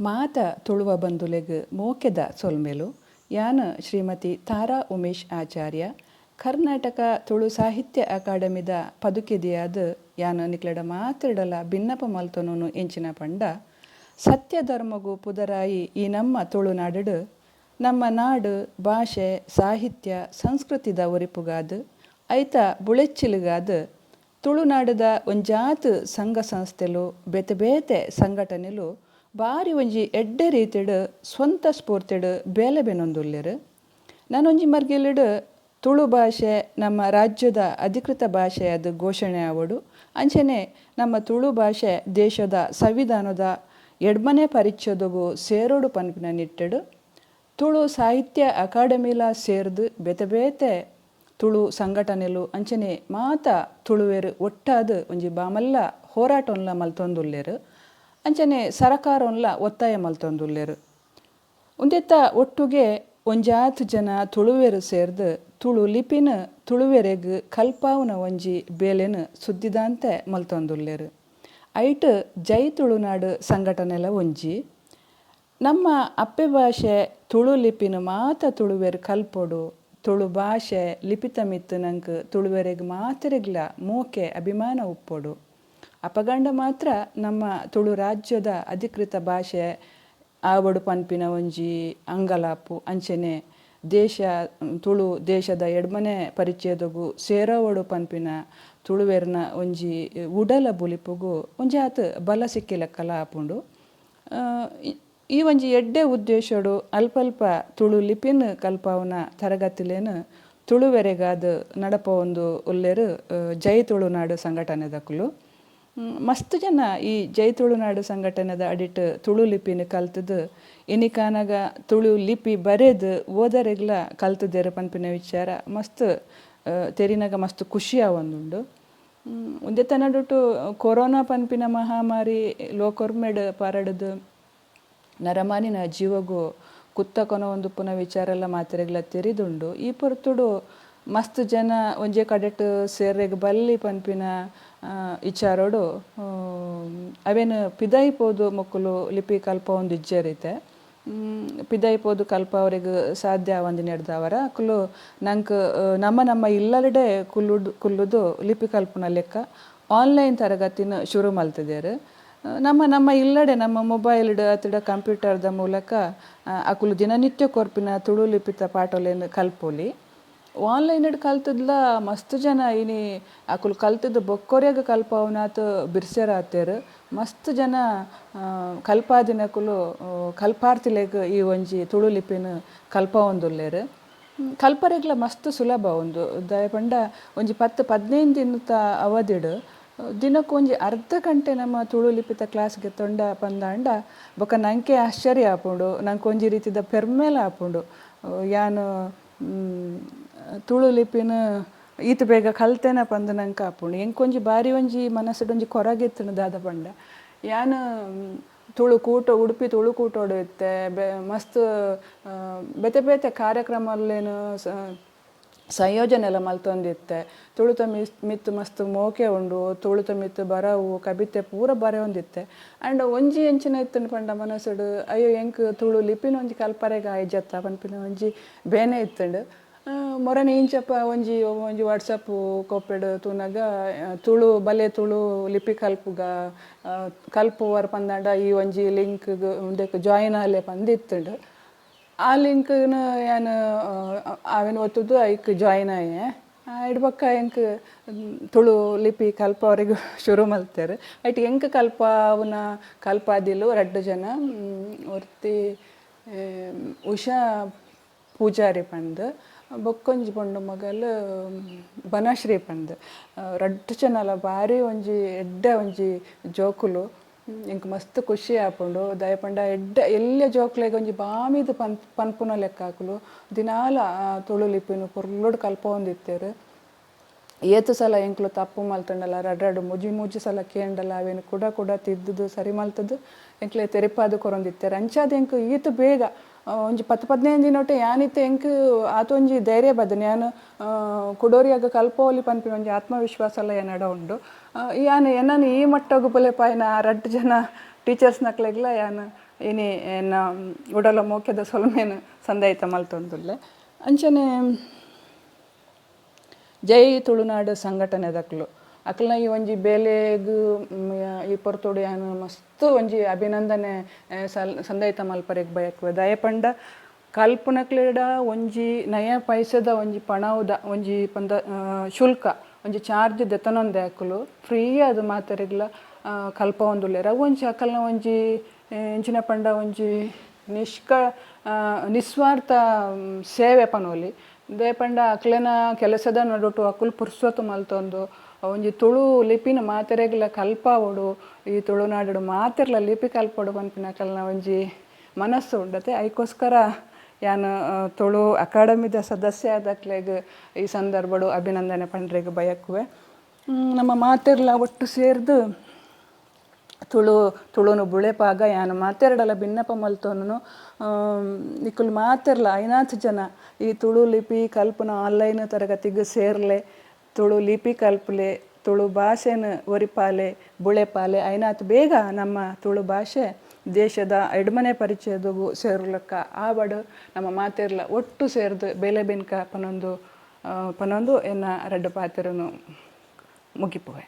ಮಾತ ತುಳುವ ಬಂಧುಲೆಗ್ ಮೋಕೆದ ಸೊಲ್ಮೆಲು. ಯಾನ್ ಶ್ರೀಮತಿ ತಾರಾ ಉಮೇಶ್ ಆಚಾರ್ಯ, ಕರ್ನಾಟಕ ತುಳು ಸಾಹಿತ್ಯ ಅಕಾಡೆಮಿದ ಪದುಕೆದಿಯಾದ್ ಯಾನ್ ನಿಕ್ಲೆಡ ಮಾತೆರ್ಡಲ ಬಿನ್ನಪ ಮಲ್ತೊನುನು ಎಂಚಿನ ಪಂಡ, ಸತ್ಯ ಧರ್ಮೊಗು ಪುದರಾಯಿ ಈ ನಮ್ಮ ತುಳುನಾಡುಡ್ ನಮ್ಮ ನಾಡ್, ಭಾಷೆ, ಸಾಹಿತ್ಯ, ಸಂಸ್ಕೃತಿದ ಒರಿಪುಗಾದ್, ಐತ ಬುಳೆಚ್ಚಿಲ್ ಗಾದ್ ತುಳುನಾಡುದ ಒಂಜಾತ್ ಸಂಘ ಸಂಸ್ಥೆಲು, ಬೇತೆ ಬೇತೆ ಸಂಘಟನೆಲು ಬಾರಿ ಒಂಜಿ ಎಡ್ಡೆ ರೀತಿಡ್ ಸ್ವಂತ ಸ್ಫೂರ್ತಿಡ್ ಬೇಲೆ ಬೆನೊಂದುಲ್ಲೆರ್. ನನೊಂಜಿ ಮರ್ಗಿಲುಡ್ ತುಳು ಭಾಷೆ ನಮ್ಮ ರಾಜ್ಯದ ಅಧಿಕೃತ ಭಾಷೆಯಾದ್ ಘೋಷಣೆ ಆವೊಡು, ಅಂಚನೆ ನಮ್ಮ ತುಳು ಭಾಷೆ ದೇಶದ ಸಂವಿಧಾನದ ಎಡ್ಮನೆ ಪರಿಚ್ಛೇದೊಗು ಸೇರೊಡು ಪನ್ಪಿನ ನಿಟ್ಟುಡ್ ತುಳು ಸಾಹಿತ್ಯ ಅಕಾಡೆಮಿಲ ಸೇರ್ದ್ ಬೇತೆ ಬೇತೆ ತುಳು ಸಂಘಟನೆಲು ಅಂಚನೆ ಮಾತ ತುಳುವೆರ್ ಒಟ್ಟಾದ್ ಒಂಜಿ ಬಾಮಲ್ಲ ಹೋರಾಟೊನ್ಲ ಮಲ್ತೊಂದುಲ್ಲೆರ್, ಅಂಚನೆ ಸರಕಾರೊನ್ಲ ಒತ್ತಾಯ ಮಲ್ತೊಂದುಲ್ಲೆರ್. ಉಂದೆತ ಒಟ್ಟುಗೆ ಒಂಜಾತ್ ಜನ ತುಳುವೆರ್ ಸೇರ್ದ್ ತುಳು ಲಿಪಿನ್ ತುಳುವೆರೆಗ್ ಕಲ್ಪಾವುನ ಒಂಜಿ ಬೇಲೆನ್ ಸುದ್ದಿದಾಂತೆ ಮಲ್ತೊಂದುಲ್ಲೆರ್. ಐಟ್ ಜೈ ತುಳುನಾಡು ಸಂಘಟನೆಲ ಒಂಜಿ. ನಮ್ಮ ಅಪ್ಪೆ ಭಾಷೆ ತುಳು ಲಿಪಿನ್ ಮಾತ ತುಳುವೆರ್ ಕಲ್ಪೊಡು, ತುಳು ಭಾಷೆ ಲಿಪಿತ ಮಿತ್ತ್ ನಂಕ್ ತುಳುವೆರೆಗ್ ಮಾತೆರೆಗ್ಲ ಮೋಕೆ ಅಭಿಮಾನ ಉಪ್ಪೊಡು. ಅಪಗಂಡ ಮಾತ್ರ ನಮ್ಮ ತುಳು ರಾಜ್ಯದ ಅಧಿಕೃತ ಭಾಷೆ ಆವೊಡು ಪನ್ಪಿನ ಒಂಜಿ ಅಂಗಲಾಪು, ಅಂಚನೆ ದೇಶ ತುಳು ದೇಶದ ಎಡ್ಮನೆ ಪರಿಚ್ಛೇದೊಗು ಸೇರಾವೊಡು ಪನ್ಪಿನ ತುಳುವೆರ್ನ ಒಂಜಿ ಉಡಲ ಬುಲಿಪುಗು ಒಂಜಾತ್ ಬಲ ಸಿಕ್ಕಿಲೆಕ್ಕಲ ಆಪುಂಡು. ಈ ಒಂಜಿ ಎಡ್ಡೆ ಉದ್ದೇಶೊಡು ಅಲ್ಪಲ್ಪ ತುಳು ಲಿಪಿನ್ ಕಲ್ಪಾವುನ ತರಗತಿಲೆನ್ ತುಳುವೆರೆಗಾದ್ ನಡಪವೊಂದು ಉಲ್ಲೆರ್ ಜೈ ತುಳುನಾಡು ಸಂಘಟನೆದಕುಲು. ಮಸ್ತ್ ಜನ ಈ ಜೈ ತುಳುನಾಡು ಸಂಘಟನೆದ ಅಡಿಟ್ ತುಳು ಲಿಪಿನ್ ಕಲ್ತುದು ಇನಿಕಾನಗ ತುಳು ಲಿಪಿ ಬರೆದ್ ಓದರೆಗ್ಲ ಕಲ್ತುದೆರ್ ಪನ್ಪಿನ ವಿಚಾರ ಮಸ್ತ್ ತೆರಿನಗ ಮಸ್ತ್ ಖುಷಿ ಆವೊಂದುಂಡು. ಉಂದೆತ ನಡುಟು ಕೊರೋನಾ ಪನ್ಪಿನ ಮಹಾಮಾರಿ ಲೋಕೊರ್ಮೆಡ್ ಪರಡುದು ನರಮಾನಿನ ಜೀವಗು ಕುತ್ತ ಕೊನೊವೊಂದುಪ್ಪುನ ವಿಚಾರಲ ಮಾತೆರೆಗ್ಲ ತೆರಿದುಂಡು. ಈ ಪೊರ್ತುಡು ಮಸ್ತ್ ಜನ ಒಂಜೇ ಕಡೆಟ್ ಸೇರ್ರೆಗ್ ಬಲ್ಲಿ ಪನ್ಪಿನ ಇಚಾರೊಡು ಅವೆನ್ ಪಿದಾಯಿ ಪೋದು ಮೊಕುಲು ಲಿಪಿ ಕಲ್ಪವೊಂದಿಜ್ಜೆರ್ ಇತ್ತೆ. ಪಿದಾಯಿ ಪೋದು ಕಲ್ಪಾವರೆಗ್ ಸಾಧ್ಯ ಆವಂದಿನೆಡ್ದಾವರ ಅಕುಲು ನಂಕ್ ನಮ್ಮ ನಮ್ಮ ಇಲ್ಲಲ್ಡೇ ಕುಲ್ಲುದು ಕುಲ್ಲುದು ಲಿಪಿ ಕಲ್ಪುನ ಲೆಕ್ಕ ಆನ್ಲೈನ್ ತರಗತಿನ್ ಶುರು ಮಲ್ತ್ದೆರ್. ನಮ್ಮ ನಮ್ಮ ಇಲ್ಲಡೆ ನಮ್ಮ ಮೊಬೈಲ್ಡ್ ಅತ್ತ್ಡ ಕಂಪ್ಯೂಟರ್ದ ಮೂಲಕ ಅಕುಲು ದಿನನಿತ್ಯ ಕೊರ್ಪಿನ ತುಳು ಲಿಪಿತ ಪಾಠೊಲೆನ್ ಕಲ್ಪೊಲಿ. ಆನ್ಲೈನ್ಡ್ ಕಲ್ತ್ದ್ಲ ಮಸ್ತ್ ಜನ ಇನಿ ಅಕುಲು ಕಲ್ತ್ದ್ ಬೊಕ್ಕೊರಿಯಗ್ ಕಲ್ಪಾವುನಾತ್ ಬಿರ್ಸೆರಾತೆರ್. ಮಸ್ತ್ ಜನ ಕಲ್ಪಾದಿನಕುಲು ಕಲ್ಪಾರ್ಥಿಲೆಗ್ ಈ ಒಂಜಿ ತುಳು ಲಿಪಿನ್ ಕಲ್ಪಾವೊಂದುಲ್ಲೆರ್. ಕಲ್ಪರೆಗ್ಲ ಮಸ್ತ್ ಸುಲಭ ಉಂದು, ದಾಯೆ ಪಂಡ ಒಂಜಿ 10 15 ದಿನತ ಅವಧಿಡ್ ದಿನಕ್ಕೊಂಜಿ ಒಂಜಿ ಅರ್ಧ ಗಂಟೆ ನಮ್ಮ ತುಳು ಲಿಪಿತ ಕ್ಲಾಸ್ ಗೆತೊಂಡ ಪಂದಾಂಡ ಬೊಕ್ಕ ನಂಕೆ ಆಶ್ಚರ್ಯ ಆಪುಂಡು, ನಂಕ್ ಒಂಜಿ ರೀತಿದ ಪೆರ್ಮೆಲ ಆಪುಂಡು. ಯಾನ್ ತುಳು ಲಿಪಿನ್ ಈತ್ ಬೇಗ ಕಲ್ತೆನ ಪಂದ್ ನಂಕ್ ಆಪುಂಡು. ಎಂಕೊಂಜಿ ಬಾರಿ ಒಂಜಿ ಮನಸ್ಸುಡ್ ಒಂಜಿ ಕೊರಗೆ ಇತ್ತ್ಂಡ್ ದಾದ ಪಂಡ ಯಾನ್ ತುಳು ಕೂಟ ಉಡುಪಿ ತುಳು ಕೂಟೊಡು ಇತ್ತೆ, ಮಸ್ತ್ ಬೇತೆ ಬೇತೆ ಕಾರ್ಯಕ್ರಮಲೆನ್ ಸಂಯೋಜನೆಲ ಮಲ್ತೊಂದಿತ್ತೆ. ತುಳುತ ಮಿತ್ತ್ ಮಸ್ತ್ ಮೋಕೆ ಉಂಡು, ತುಳುತ ಮಿತ್ತ್ ಬರವು ಕಬಿತೆ ಪೂರ ಬರೆಯೊಂದಿತ್ತೆ. ಆಂಡ ಒಂಜಿ ಎಂಚಿನ ಇತ್ತ್ಂಡ್ ಪಂಡ ಮನಸ್ಸುಡು ಅಯ್ಯೋ ಎಂಕ್ ತುಳು ಲಿಪಿನ್ ಒಂಜಿ ಕಲ್ಪರೆಗ್ ಆಯಿಜತ್ತ ಪನ್ಪಿನ ಒಂಜಿ ಬೇನೆ ಇತ್ತ್ಂಡ್. ಮೊರನೆ ಇಂಚಪ್ಪ ಒಂಜಿ ಒಂಜಿ ವಾಟ್ಸಪ್ ಕೋಪೆಡ್ ತೂನಗ ತುಳು ಬಲೆ ತುಳು ಲಿಪಿ ಕಲ್ಪುಗ ಕಲ್ಪುವರ್ ಪಂದಾಂಡ ಈ ಒಂಜಿ ಲಿಂಕ್ಗ್ ಉಂದೆಕ್ ಜಾಯಿನ್ ಆಲೆ ಪಂದ್ ಇತ್ತ್ಂಡ್. ಆ ಲಿಂಕ್ನ್ ಯಾನ್ ಅವೆನ್ ಒತ್ತುದು ಐಕ್ ಜಾಯಿನ್ ಆಯೆ. ಐಡ್ ಬೊಕ್ಕ ಎಂಕ್ ತುಳು ಲಿಪಿ ಕಲ್ಪವರೆಗ್ ಶುರು ಮಲ್ತೆರ್. ಐಟ್ ಎಂಕ್ ಕಲ್ಪಾವುನ ಕಲ್ಪಾದಿಲು ರಡ್ಡ್ ಜನ, ಒರ್ತಿ ಉಷಾ ಪೂಜಾರಿ ಪಂದ್, ಬೊಕ್ಕೊಂಜಿ ಪೊಣ್ಣು ಮಗಲ್ ಬನಶ್ರೀ ಪಂದ್. ರಡ್ಡ್ ಜನಲ ಬಾರಿ ಒಂಜಿ ಎಡ್ಡೆ ಒಂಜಿ ಜೋಕುಲು. ಎಂಕ್ ಮಸ್ತ್ ಖುಷಿ ಆಪುಂಡು, ದಾಯೆ ಪಂಡ ಎಡ್ಡೆ ಎಲ್ಯ ಜೋಕ್ಲೆಗ್ ಒಂಜಿ ಬಾಮಿದ್ ಪನ್ಪುನ ಲೆಕ್ಕ ಅಕುಲು ದಿನಾಲ ತುಳು ಲಿಪಿನ್ ಪೊರ್ಲುಡು ಕಲ್ಪವೊಂದಿತ್ತೆರ್. ಏತ್ ಸಲ ಎಂಕುಲು ತಪ್ಪು ಮಲ್ತ್ಂಡಲ ರಡ್ಡ್ ರಡ್ಡ್ ಮೂಜಿ ಮೂಜಿ ಸಲ ಕೇಂಡಲ ಅವೆನ್ ಕುಡ ಕುಡ ತಿದ್ದುದು ಸರಿ ಮಲ್ತ್ದ್ ಎಂಕ್ಲೆಗ್ ತೆರಿಪಾದ್ ಕೊರೊಂದಿತ್ತೆರ್. ಅಂಚಾದ್ ಎಂಕ್ ಈತ್ ಬೇಗ ಒಂಜಿ 10 15 ದಿನೊಟೆ ಯಾನಿತ್ತೆ ಎಂಕ್ ಆತೊಂಜಿ ಧೈರ್ಯ ಬತ್ತ್ಂಡ್. ಯಾನ್ ಕುಡೊರಿಯಗ್ ಕಲ್ಪವೊಲಿ ಪನ್ಪಿನ ಒಂಜಿ ಆತ್ಮವಿಶ್ವಾಸಲ ಎನ್ನಡ ಉಂಡು. ಯಾನ್ ಎನ್ನನ್ ಈ ಮಟ್ಟೊಗು ಬುಲೆಪಾಯಿನ ಆ ರಡ್ಡ್ ಜನ ಟೀಚರ್ಸ್ನಕ್ಲೆಗ್ಲ ಯಾನ್ ಇನಿ ಎನ್ನ ಉಡಲ ಮೋಕೆದ ಸೊಲ್ಮೆನ್ ಸಂದಾಯ್ತ ಮಲ್ತೊಂದುಲ್ಲೆ. ಅಂಚನೆ ಜೈ ತುಳುನಾಡು ಸಂಘಟನೆದಕ್ಲು, ಅಕ್ಲ್ನ ಈ ಒಂಜಿ ಬೇಲೆಗ್ ಈ ಪೊರ್ತುಡು ಯಾನ್ ಮಸ್ತ್ ಒಂಜಿ ಅಭಿನಂದನೆ ಸಂದಾಯ್ತ ಮಲ್ಪರೆಗ್ ಬಯಕುವೆ. ದಾಯೆ ಪಂಡ ಕಲ್ಪುನಕ್ಲೆಡ ಒಂಜಿ ನಯ ಪೈಸೆದ ಒಂಜಿ ಪಣವುದ ಒಂಜಿ ಪಂದ ಶುಲ್ಕ ಒಂಜಿ ಚಾರ್ಜ್ ದೆತೊನಂದೆ ಅಕುಲು ಫ್ರೀ ಆದ್ ಮಾತೆರೆಗ್ಲ ಕಲ್ಪವೊಂದುಲ್ಲೆರ್. ಅವು ಒಂಜಿ ಅಕಲ್ನ ಒಂಜಿ ಎಂಚಿನ ಪಂಡ ಒಂಜಿ ನಿಸ್ವಾರ್ಥ ಸೇವೆ ಪನೊಲಿ. ದಾಯೆ ಪಂಡ ಅಕ್ಲೆನ ಕೆಲಸದ ನಡುಟು ಅಕುಲು ಪುರ್ಸೊತ್ತು ಮಲ್ತೊಂದು ಒಂಜಿ ತುಳು ಲಿಪಿನ ಮಾತೆರೆಗ್ಲ ಕಲ್ಪಾವೊಡು, ಈ ತುಳುನಾಡು ಮಾತೆರ್ಲ ಲಿಪಿ ಕಲ್ಪೊಡು ಪನ್ಪಿನ ಅಕಲ್ನ ಒಂಜಿ ಮನಸ್ಸು ಉಂಡತೆ. ಐಕೋಸ್ಕರ ಯಾನ್ ತುಳು ಅಕಾಡೆಮಿದ ಸದಸ್ಯ ಆದಕ್ಲೆಗ್ ಈ ಸಂದರ್ಭಡು ಅಭಿನಂದನೆ ಪಂಡ್ರೆಗ್ ಬಯಕುವೆ. ನಮ್ಮ ಮಾತೆರ್ಲ ಒಟ್ಟು ಸೇರ್ದು ತುಳು ತುಳುನು ಬುಳೆಪಾಗ ಯಾನ್ ಮಾತೆರ್ಡಲ ಬಿನ್ನಪ ಮಲ್ತೊನುನು, ನಿಕುಲು ಮಾತೆರ್ಲ ಐನಾತ್ ಜನ ಈ ತುಳು ಲಿಪಿ ಕಲ್ಪುನ ಆನ್ಲೈನ್ ತರಗತಿಗ್ ಸೇರ್ಲೆ, ತುಳು ಲಿಪಿ ಕಲ್ಪುಲೆ, ತುಳು ಭಾಷೆನ್ ಒರಿಪಾಲೆ, ಬುಳೆಪಾಲೆ. ಐನಾತ್ ಬೇಗ ನಮ್ಮ ತುಳು ಭಾಷೆ ದೇಶದ ಎಡ್ಮನೆ ಪರಿಚಯದಗು ಸೇರುಲಕ್ಕ ಆವಡ್. ನಮ್ಮ ಮಾತೆರ್ಲ ಒಟ್ಟು ಸೇರ್ದು ಬೇಲೆ ಬೆನ್ಕ ಪನೊಂದು ಪನೊಂದು ಎನ್ನ ರಡ್ಡ್ ಪಾತೆರನು ಮುಗಿಪುವೆ.